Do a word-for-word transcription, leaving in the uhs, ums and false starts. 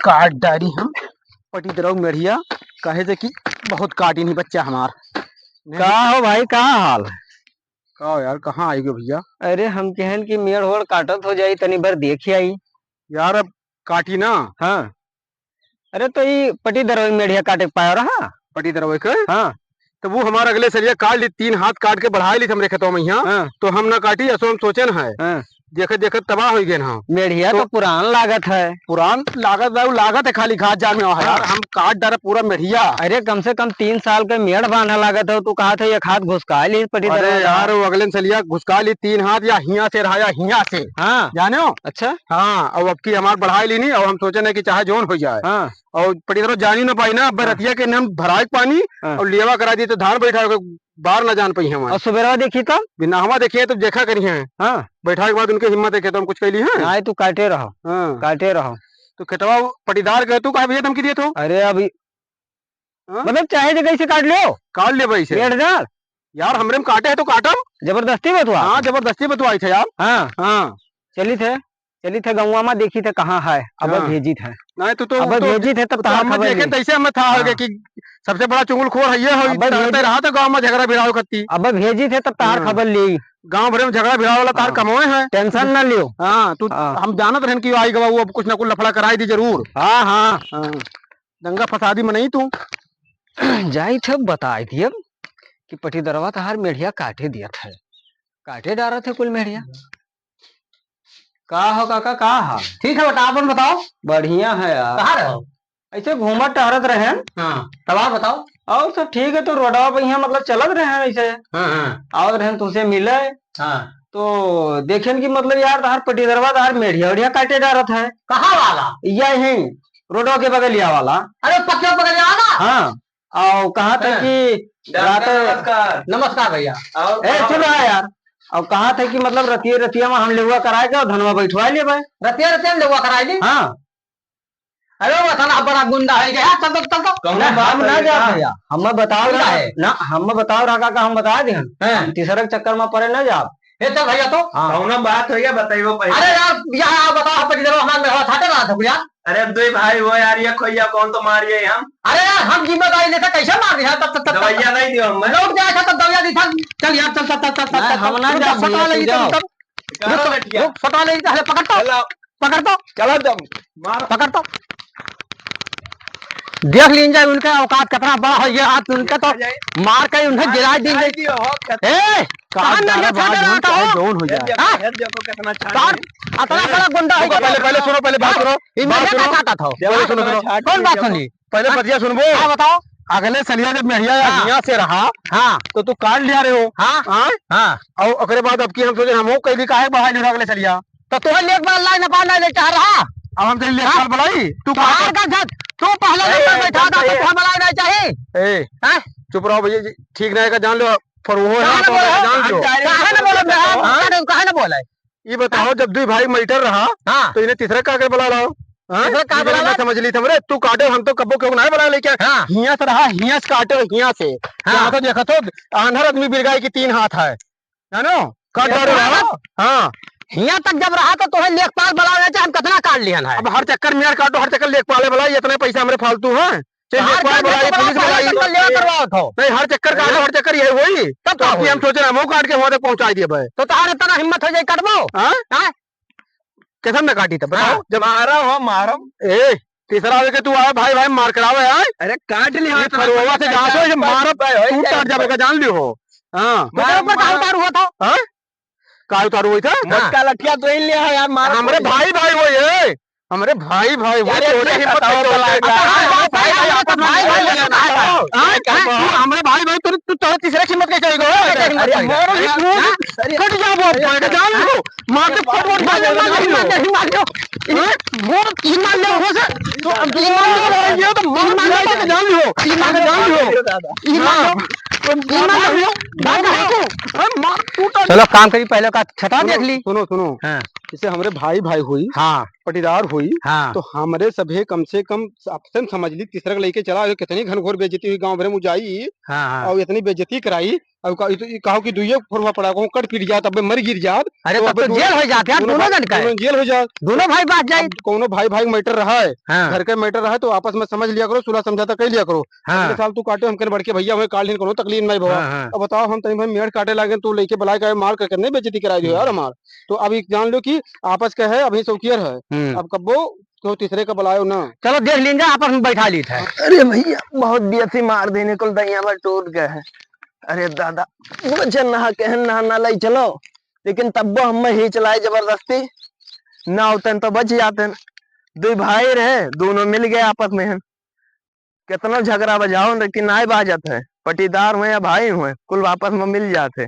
काट डारी हम पटीदरवा मेढ़िया, काहे से कि बहुत काटी नहीं बच्चा हमार। नहीं। का हो भाई, का हाल? का हो यार, कहाँ आई गयो भैया? अरे, हम कहन कि मेड़ होड़ काटत हो जाई, तनी भर देखी आई। यार, अब काटी ना। हाँ। अरे, तो ई पटीदरवा मेढ़िया काटे के पायो रहा? पटीदरवा के? हाँ। तो वो हमार अगले सलिया काट ली, तीन हाथ काट के बढ़ाई ली हमरे खेतवा में यहाँ। हाँ। तो हम ना काटी, असो हम सोचेन है। हाँ। देखत देखत तबाह हो गए ना। मेढ़िया तो तो पुरान लागत है। पुरान लागत है, वो लागत है खाली घास जान में है यार, हाँ। हम काट डारे पूरा मेढ़िया। अरे, कम से कम तीन साल के मेड़ बांधा लागत है, तू कहा था एक हाथ घुसका ली पटीदरवा अरे का। यार, वो अगले सलिया घुसका ली तीन हाथ, या हिया से रहा या हिया से। हाँ। जाने हो? अच्छा। हाँ, और अब की हमार बढ़ाई ली नहीं, और हम सोचे ना कि चाहे जोन हो जाए। हाँ। और पटीदरवा जानी ना पाई ना, अब हाँ। रतिया के नाम भराए के पानी हाँ। और लेवा करा दी तो धान बैठा के बार ना जान पाई हम। और सुबेरवा देखी तो? बिना हवा देखिए तो देखा करी हैं। हाँ। बैठा के बाद उनके हिम्मत है, खेतवा में कुछ कैली है? नहीं, तू काटे रहो। हाँ। काटे रहो। तो खेतवा पटीदार गए, तू कहा भैया धमकी दिए तो? अरे अभी हाँ? मतलब चाहे जगह से काट लियो। काट ले भाई से। मेड़ डाल। यार, हमरे में काटे है तो काटब। जबरदस्ती बतवा। हाँ, जबरदस्ती बतवा आई थे यार। हाँ। हाँ। चली थे, चली थे गौवा में, देखी थे कहाँ है, अब हाँ। भेजी थे। नहीं, तू तो, अब तू तो, भेजी थे, तब तू तो तहार हम खबर देखे, ली। तैसे हमें था हाँ। होगे कि सबसे बड़ा चुगलखोर है ये हो, अब इतना रहते भेजी रहा था गाँव में झगड़ा भिड़ाव करती। अब भेजी थे, तब तहार हाँ। खबर ली। गाँव भरे में झगड़ा भिड़ाव वाला तार हाँ। कमाए है। Tension ना लियो। हाँ, तू, हाँ। हम जानत रहन कि आई गवा, वो अब कुछ ना कुछ लफड़ा कराई दी जरूर। हाँ, हाँ। हाँ। दंगा फसादी में नहीं तू। जाई थे, बताई दिए कि पटीदरवा तहार मेढ़िया काटे दिया थे, काटे डारा थे कुल मेढ़िया। का हो काका, का हाल? ठीक है बेटा, आपन बताओ। बढ़िया है यार। कहाँ रहो? ऐसे घूमत टहरत रहे। हाँ, तब आप बताओ। और सब ठीक है, तो रोडवा पे यहाँ मतलब चलत रहे ऐसे। हाँ, हाँ। आवत रहे तुमसे मिले। हाँ। तो देखेन कि मतलब यार, तहार पटीदरवा तहार मेढ़िया उढ़िया काटे डारत है। कहाँ वाला? यही, रोडवा के बगलिया वाला। अरे, पक्के बगलिया वाला? हाँ। और कहा था हाँ। कि नमस्कार, रात नमस्कार। नमस्कार भैया। और ए, सुन रहा है यार। और कहा था कि मतलब रतिया, रतिया में हम लेवा कराए के और धनवा बैठवा लेबे। रतिया, रतिया में लेवा कराए ली? हाँ। अरे वो साला बड़ा गुंडा है क्या? चल, चल, चल, चल। कौनो ना, बात हम ना है जाब का? भैया। हम बताओ गुंडा रहा, है। ना, हम बताओ रहा का, का हम बता दे हम। हाँ। हम तीसरा के चक्कर में पड़े ना जाब। ए, चल भैया तो। हाँ। कौनो बात हो गया, बताइए पहले। अरे यार, यहाँ आओ, बताओ, हम पहले हमारे में हवा छाटे रहा था, यार। अरे, अब दो ही भाई हो यार, ये खोइया कौन तो मारिए हम। अरे यार, हम जिम्मेदारी लेते कैसे मार दिया? तब, तब, तब, तब। दवाइयाँ नहीं दियो हमें। लौट जाए था, तब दवाइयाँ दी था। चल यार, चल, चल, चल, चल, ना, चल, चल, हम ना रुक, जाब फटा भैया, ले तू जाओ। चल, चल। रुक, रुक, फटा ले, पकड़ तो। चलो। पकड़ तो। चलो तुम। मार। पकड़ तो। देख लीन जाए उनका औकात कितना बड़ा है, ये आज उनका तो मार के उन्हें गिरा दी। ए, काट डारा बाज, चाहे जौन हो जाए। हाँ? काट, अतना बड़ा गुंडा है। पहले, पहले सुनो, पहले बात सुनो। ये मेरे का काटा था? पहले सुनो, सुनो। कौन बात सुनी? पहले बतिया सुनबो। हाँ, बताओ। अगले सलिया जब मेढ़िया हाँ। हियाँ से रहा, हाँ। तो तू काट लिया रहे हो। हाँ। हाँ? हाँ। और ओकरे बाद अब की हम सोचे, हमहू कैली काहे बढ़ा लियो अगले सलिया? तो तोहर लेखपाल लाई ना पार ना ले चाह रहा। अब हम चल लेखपाल हाँ। बुलाई, तू तो कहाँ हर का झट, तू पहले ए, नंबर बैठा था, तो ए, तोहर बुलाई नहीं चाहिए। ए, हैं? चुप रहो भैया जी, ठीक नहीं का जान लो, फरुहो है, काहे ना तो बोला? जान लो। काहे ना बोला? हाँ? काहे ना बोला? ये बताओ, हाँ? जब दुई भाई matter रहा, हाँ। तो इन्हें तीसरा का के बुला लाओ? हाँ? तीसरा का ये बुला ना ला? समझ ली थमरे, तू काटे, हम तो कब्बो क्यों ना बुला लेके? हाँ। हियाँ से रहा, हियाँ से काटे, हियाँ से। हाँ। यहाँ तो देखा तो, आंधर आदमी बिरगाई की तीन हाथ है। जानो? काट डारे रहा? हाँ। हियाँ तक जब रहा तो तोहे लेखपाल बुलावे, चाहे हम कितना काट लिहन है। अब हर चक्कर में यार काटो, हर चक्कर लेखपाले बुलाई, इतने पैसा हमरे फालतू हैं। चाहे हर लेखपाल चक्कर बुलाई, लेखपाल पुलिस बुलाई। तो लेवा करवाओ थो। नहीं, हर चक्कर काटो, हाँ। हर चक्कर यही हुई। तब तो का अब की हम हुई? सोच रहे हैं, हम काट के वहाँ तक पहुँचा दिए भाई। तो तोहार इतना हिम्मत हो जाए, काटबो? हाँ? हाँ? कैसन में काटी तब, बताओ? हाँ, जब मारा हो, मारम। ए, तीसरा आवे के तू आवे, भाई, भाई, मार करावे, आए? अरे, काट ली, ये हाँ, तो फरुआ से हाँ, जान दो, ये हाँ, मारब, हाँ, टूट हाँ, टाट जावे का, जान लियो हो। हाँ। तो तेरे ऊपर का उतारू हुआ था? हाँ? का उतारू हुई था? हाँ। मोटका लठिया तो ही लिया है यार, मार हमरे पड़ी। भाई, भाई, वो ये। हमरे भाई, भाई, वो यार, तोरे ये हिम्मत बताओ कैसे भला होता है? यार। हाँ, भाई, भाई, भाई, भाई, भाई, भाई, भाई, भाई, हाँ? भाई, भाई, तू हमरे भाई, भाई, तू, तू, तोरे तीसरे की हिम्मत कैसे होई गो? अरे, अरे, अरे, अरे, कट जा, वो, अरे, बैठ जा, अरे, वो। मार दे, फट, फट, मार दे, मार दे, मार दे, मार दे। हैं? वो तीन मार ले, हो से। तो अब तीन मार ले, ये तो मार, तीन मार ले, मार के जान लियो। तीन मार ले, जान लियो। तीन मार ले। हाँ। तीन मार ले, मार, मार, मार। अरे मार, टूटा। चलो, काम करी, पहले का छटा देख ली। सुनो, सुनो। हाँ। जैसे हमरे भाई, भाई हुई, हाँ। पटीदार हुई, हाँ। तो हमरे सभे कम से कम आपसे समझ ली, तीसरा के लेके चला, कितनी घनघोर बेइज्जती हुई गाँव भरे में जाई, हाँ, हाँ। और इतनी बेइज्जती कराई, अब का, ई तो, ई कहो कि दुइये फोरवा पड़ा, कहूँ कट पिट जात, अबे मर गिर जात, अरे, तो तब अबे तो दोनों, जेल हो जात यार, दोनों, दोनों जन का है। दोनों जेल हो जात। दोनों भाई बाँच जाए। अब कौनो भाई भाई के matter रहा है, हाँ। घर के matter रहा है, तो आपस में समझ लिया करो, सुलह समझौता कर लिया करो। हाँ। अगले साल तू काटे, हमके बड़के भैया हुए, काल दिन कोनो तकलीफ नहीं भवा। हाँ, हाँ। अब बताओ, हम तनी भाई मेड़ काटे लागे, तू लेके बुलाए के मार करके नहीं बेइज्जती कराई दियो यार हम्म। हमार। तो अब एक जान लो कि आपस का है, अभी शौकियर है। हम्म। अब कब्बो तो तीसरे का बुलायो ना। चलो देख लीन जा, आपस में बैठा लीत है। अरे भैया, बहुत बेसी मार देने को दइया भर टूट गए हैं। अरे दादा, बचन नहा कहन नहा ना लई चलो, लेकिन तब्बो हम ही चलाए जबरदस्ती, ना होतन तो बच जातन। दुई भाई रहे, दोनों मिल गए आपस में हैं। कितना झगड़ा बजाओ, लेकिन नाय बाजत है। पटीदार हुए या भाई हुए, कुल आपस में मिल जात है।